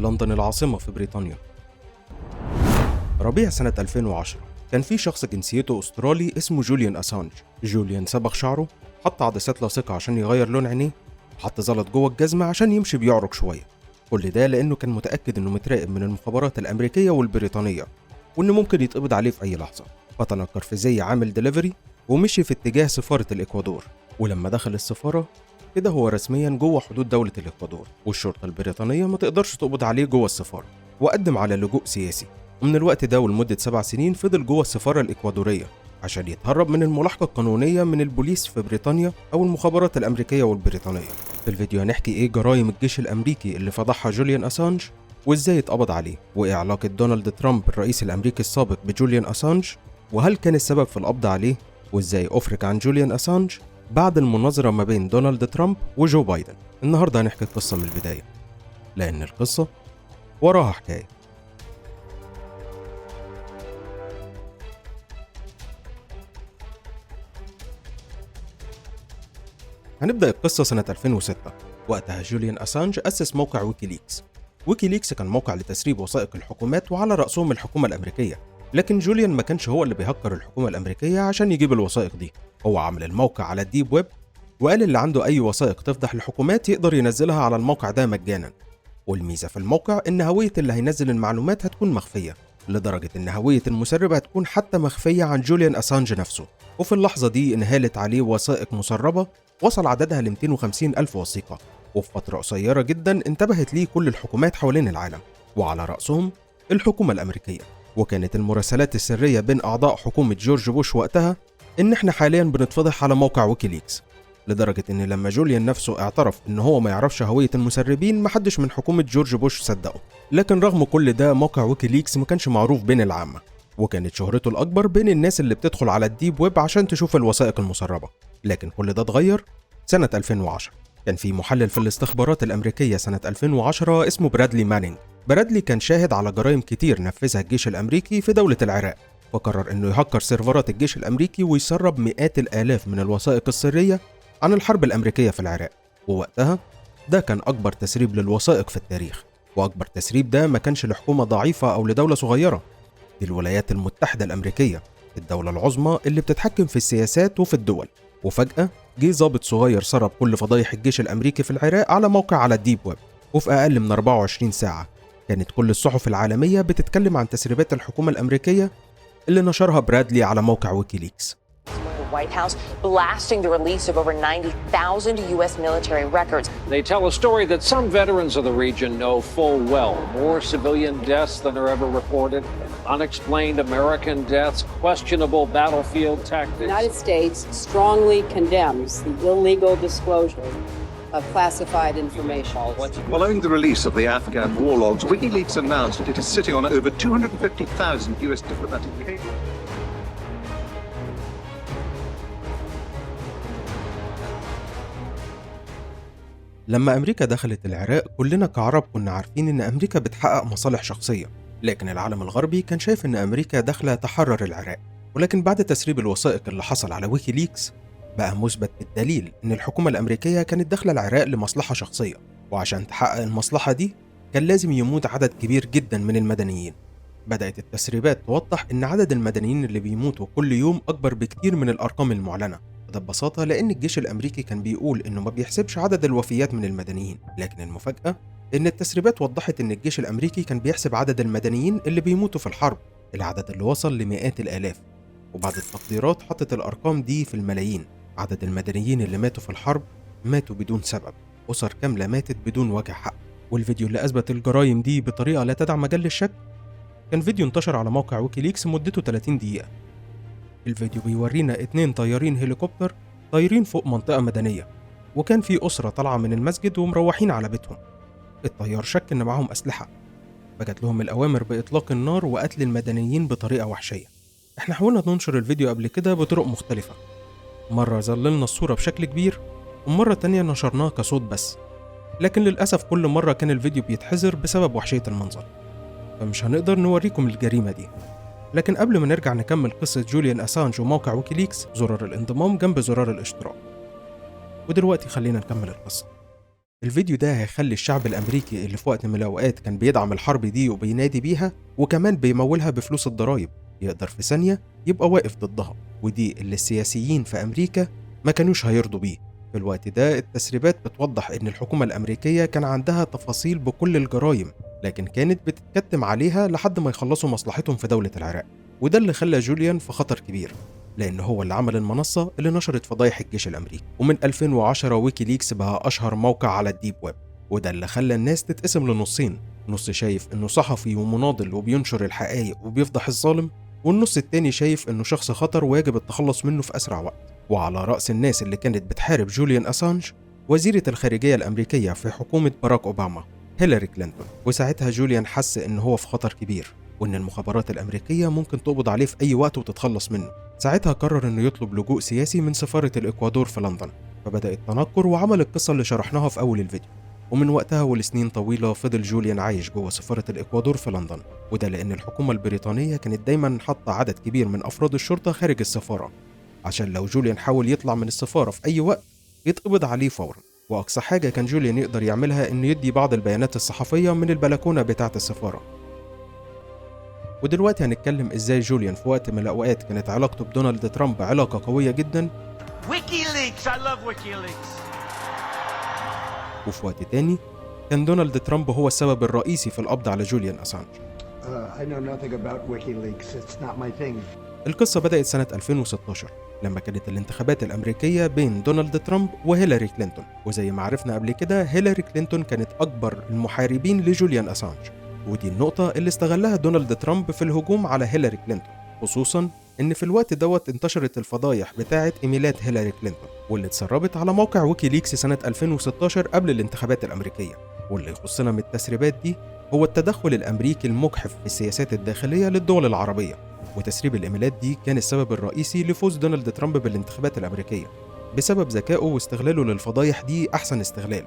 لندن العاصمة في بريطانيا. ربيع سنة 2010 كان في شخص جنسيته أسترالي اسمه جوليان أسانج. جوليان صبغ شعره، حط عدسات لاصقة عشان يغير لون عينيه، حط زلط جوه الجزمة عشان يمشي بيعرج شوية. كل ده لأنه كان متأكد إنه متراقب من المخابرات الأمريكية والبريطانية، وإنه ممكن يتقبض عليه في أي لحظة. فتنكر في زي عامل دليفري ومشي في اتجاه سفارة الإكوادور. ولما دخل السفارة كده هو رسميا جوه حدود دولة الإكوادور، والشرطة البريطانية ما تقدرش تقبض عليه جوه السفارة، وقدم على لجوء سياسي. ومن الوقت ده ولمدة 7 سنين فضل جوه السفارة الإكوادورية عشان يتهرب من الملاحقة القانونية من البوليس في بريطانيا أو المخابرات الأمريكية والبريطانية. في الفيديو هنحكي إيه جرائم الجيش الأمريكي اللي فضحها جوليان أسانج وإزاي اتقبض عليه، وإيه علاقة دونالد ترامب الرئيس الأمريكي السابق بجوليان أسانج، وهل كان السبب في القبض عليه، وإزاي أفرج عن جوليان أسانج بعد المناظرة ما بين دونالد ترامب وجو بايدن. النهاردة هنحكي القصة من البداية، لأن القصة وراها حكاية. هنبدأ القصة سنة 2006. وقتها جوليان أسانج أسس موقع ويكيليكس. ويكيليكس كان موقع لتسريب وثائق الحكومات وعلى رأسهم الحكومة الأمريكية، لكن جوليان ما كانش هو اللي بيهكر الحكومة الأمريكية عشان يجيب الوثائق دي. هو عمل الموقع على ال deep web، وقال اللي عنده أي وثائق تفضح الحكومات يقدر ينزلها على الموقع ده مجانا. والميزة في الموقع إن هوية اللي هينزل المعلومات هتكون مخفية، لدرجة إن هوية المسرب هتكون حتى مخفية عن جوليان أسانج نفسه. وفي اللحظة دي انهالت عليه وثائق مسربة وصل عددها ل 250 ألف وثيقة، وفي فترة قصيرة جدا انتبهت ليه كل الحكومات حوالين العالم، وعلى رأسهم الحكومة الأمريكية. وكانت المراسلات السرية بين أعضاء حكومة جورج بوش وقتها إن إحنا حاليا بنتفضح على موقع ويكيليكس، لدرجة إن لما جوليان نفسه اعترف إن هو ما يعرفش هوية المسربين محدش من حكومة جورج بوش صدقه. لكن رغم كل ده موقع ويكيليكس ما كانش معروف بين العامة، وكانت شهرته الأكبر بين الناس اللي بتدخل على ال deep web عشان تشوف الوثائق المسربة. لكن كل ده اتغير سنة 2010. كان في محلل في الاستخبارات الأمريكية سنة 2010 اسمه برادلي مانينج. برادلي كان شاهد على جرائم كتير نفذها الجيش الأمريكي في دولة العراق، فقرر إنه يهكر سيرفرات الجيش الأمريكي ويسرب مئات الآلاف من الوثائق السرية عن الحرب الأمريكية في العراق. ووقتها ده كان أكبر تسريب للوثائق في التاريخ، وأكبر تسريب ده ما كانش لحكومة ضعيفة أو لدولة صغيرة، دي الولايات المتحدة الأمريكية، الدولة العظمى اللي بتتحكم في السياسات وفي الدول. وفجأة جه ضابط صغير سرب كل فضايح الجيش الأمريكي في العراق على موقع على ال deep web، وفي أقل من 24 ساعة كانت كل الصحف العالمية بتتكلم عن تسريبات الحكومة الأمريكية اللي نشرها برادلي على موقع ويكيليكس. The White House blasting the release of over 90,000 U.S. military records. They tell a story that some veterans of the region know full well. More civilian deaths than are ever reported, unexplained American deaths, questionable battlefield tactics. The United States strongly condemns the illegal disclosure of classified information. Following the release of the Afghan war logs, WikiLeaks announced that it is sitting on over 250,000 U.S. diplomatic cables. لما أمريكا دخلت العراق كلنا كعرب كنا عارفين إن أمريكا بتحقق مصالح شخصية، لكن العالم الغربي كان شايف إن أمريكا داخلة تحرر العراق. ولكن بعد تسريب الوثائق اللي حصل على ويكيليكس بقى مثبت بالدليل إن الحكومة الأمريكية كانت داخلة العراق لمصلحة شخصية، وعشان تحقق المصلحة دي كان لازم يموت عدد كبير جدا من المدنيين. بدأت التسريبات توضح إن عدد المدنيين اللي بيموتوا كل يوم أكبر بكتير من الأرقام المعلنة، وده ببساطة لأن الجيش الأمريكي كان بيقول إنه ما بيحسبش عدد الوفيات من المدنيين. لكن المفاجأة إن التسريبات وضحت إن الجيش الأمريكي كان بيحسب عدد المدنيين اللي بيموتوا في الحرب، العدد اللي وصل لمئات الآلاف، وبعد التقديرات حطت الأرقام دي في الملايين. عدد المدنيين اللي ماتوا في الحرب ماتوا بدون سبب، أسر كاملة ماتت بدون وجه حق. والفيديو اللي أثبت الجرائم دي بطريقة لا تدع مجال للشك كان فيديو انتشر على موقع ويكيليكس مدته 30 دقيقة. الفيديو بيورينا 2 طيارين هليكوبتر طايرين فوق منطقة مدنية، وكان في أسرة طالعة من المسجد ومروحين على بيتهم. الطيار شك إن معاهم أسلحة، فجت لهم الأوامر بإطلاق النار وقتل المدنيين بطريقة وحشية. احنا حاولنا ننشر الفيديو قبل كده بطرق مختلفة، مرة ظللنا الصورة بشكل كبير ومرة تانية نشرناه كصوت بس، لكن للأسف كل مرة كان الفيديو بيتحذر بسبب وحشية المنظر، فمش هنقدر نوريكم الجريمة دي. لكن قبل ما نرجع نكمل قصة جوليان أسانج وموقع ويكيليكس، زرار الانضمام جنب زرار الاشتراك. ودلوقتي خلينا نكمل القصة. الفيديو ده هيخلي الشعب الأمريكي اللي في وقت من الأوقات كان بيدعم الحرب دي وبينادي بيها وكمان بيمولها بفلوس الضرايب، يقدر في ثانية يبقى واقف ضدها، ودي اللي السياسيين في أمريكا ما كانوش هيرضوا بيه. في الوقت ده التسريبات بتوضح إن الحكومة الأمريكية كان عندها تفاصيل بكل الجرائم، لكن كانت بتتكتم عليها لحد ما يخلصوا مصلحتهم في دولة العراق، وده اللي خلى جوليان في خطر كبير، لأن هو اللي عمل المنصة اللي نشرت فضايح الجيش الأمريكي. ومن 2010 ويكيليكس بقى أشهر موقع على ال deep web، وده اللي خلى الناس تتقسم لنصين، نص شايف إنه صحفي ومناضل وبينشر الحقائق وبيفضح الظالم، والنص التاني شايف إنه شخص خطر ويجب التخلص منه في أسرع وقت. وعلى رأس الناس اللي كانت بتحارب جوليان أسانج وزيرة الخارجية الأمريكية في حكومة باراك أوباما هيلاري كلينتون. وساعتها جوليان حس إن هو في خطر كبير، وإن المخابرات الأمريكية ممكن تقبض عليه في أي وقت وتتخلص منه. ساعتها قرر إنه يطلب لجوء سياسي من سفارة الإكوادور في لندن، فبدأ التنكر وعمل القصة اللي شرحناها في أول الفيديو. ومن وقتها ولسنين طويلة فضل جوليان عايش جوه سفارة الإكوادور في لندن، وده لأن الحكومة البريطانية كانت دايما حاطة عدد كبير من أفراد الشرطة خارج السفارة، عشان لو جوليان حاول يطلع من السفارة في أي وقت يتقبض عليه فورا. وأقصى حاجة كان جوليان يقدر يعملها إنه يدي بعض البيانات الصحفية من البلكونة بتاعة السفارة. ودلوقتي هنتكلم إزاي جوليان في وقت من الأوقات كانت علاقته بدونالد ترامب علاقة قوية جدا، WikiLeaks, I love WikiLeaks. وفي وقت تاني كان دونالد ترامب هو السبب الرئيسي في القبض على جوليان أسانج. I know nothing about WikiLeaks. It's not my thing. القصة بدأت سنة 2016 لما كانت الانتخابات الأمريكية بين دونالد ترامب وهيلاري كلينتون، وزي ما عرفنا قبل كده هيلاري كلينتون كانت أكبر المحاربين لجوليان أسانج، ودي النقطة اللي استغلها دونالد ترامب في الهجوم على هيلاري كلينتون، خصوصا إن في الوقت دوت انتشرت الفضايح بتاعة إيميلات هيلاري كلينتون واللي اتسربت على موقع ويكيليكس سنة 2016 قبل الانتخابات الأمريكية. واللي يخصنا من التسريبات دي هو التدخل الأمريكي المجحف في السياسات الداخلية للدول العربية، وتسريب الإيميلات دي كان السبب الرئيسي لفوز دونالد ترامب بالانتخابات الأمريكية بسبب ذكائه واستغلاله للفضايح دي أحسن استغلال،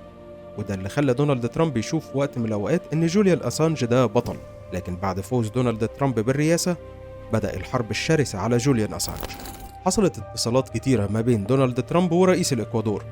وده اللي خلى دونالد ترامب يشوف وقت من الأوقات إن جوليان أسانج ده بطل. لكن بعد فوز دونالد ترامب بالرئاسة بدأ الحرب الشرسة على جوليان أسانج. حصلت اتصالات كتيرة ما بين دونالد ترامب ورئيس الإكوادور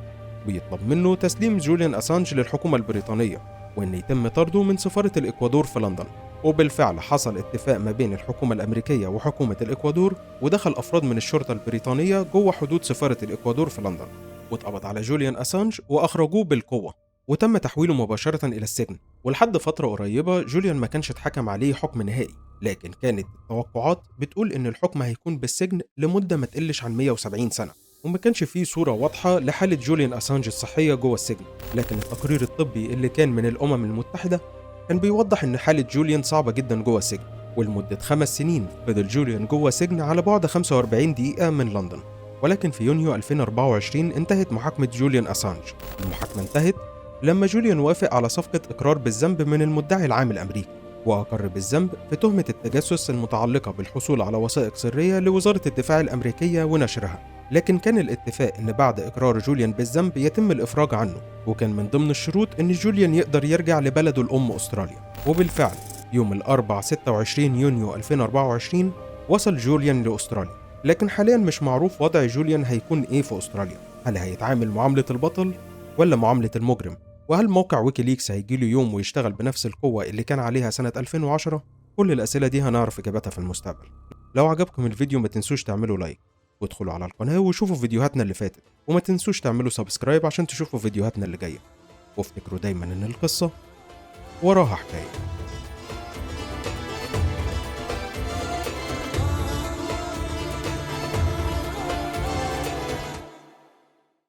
بيطلب منه تسليم جوليان أسانج للحكومة البريطانية وإن يتم طرده من سفارة الإكوادور في لندن. وبالفعل حصل اتفاق ما بين الحكومة الأمريكية وحكومة الإكوادور، ودخل أفراد من الشرطة البريطانية جوه حدود سفارة الإكوادور في لندن، واتقبض على جوليان أسانج وأخرجوه بالقوة، وتم تحويله مباشرة إلى السجن. ولحد فترة قريبة جوليان ما كانش اتحكم عليه حكم نهائي، لكن كانت التوقعات بتقول إن الحكم هيكون بالسجن لمدة ما تقلش عن 170 سنة، وما كانش فيه صورة واضحة لحالة جوليان أسانج الصحية جوه السجن، لكن التقرير الطبي اللي كان من الأمم المتحدة كان بيوضح إن حالة جوليان صعبة جدا جوه السجن. ولمدة 5 سنين فضل جوليان جوه سجن على بعد 45 دقيقة من لندن. ولكن في يونيو 2024 انتهت محاكمة جوليان أسانج. المحاكمة انتهت لما جوليان وافق على صفقة إقرار بالذنب من المدعي العام الأمريكي، وأقر بالذنب في تهمة التجسس المتعلقة بالحصول على وثائق سرية لوزارة الدفاع الأمريكية ونشرها. لكن كان الاتفاق إن بعد إقرار جوليان بالذنب يتم الإفراج عنه، وكان من ضمن الشروط إن جوليان يقدر يرجع لبلده الأم أستراليا. وبالفعل يوم الأربع 26 يونيو 2024 وصل جوليان لأستراليا، لكن حاليا مش معروف وضع جوليان هيكون إيه في أستراليا، هل هيتعامل معاملة البطل ولا معاملة المجرم؟ وهل موقع ويكيليكس هيجيله يوم ويشتغل بنفس القوة اللي كان عليها سنة 2010؟ كل الأسئلة دي هنعرف إجابتها في المستقبل. لو عجبكم الفيديو ما تنسوش تعملوا like وادخلوا على القناة وشوفوا فيديوهاتنا اللي فاتت، وما تنسوش تعملوا subscribe عشان تشوفوا فيديوهاتنا اللي جاية. وافتكروا دايما إن القصة وراها حكاية.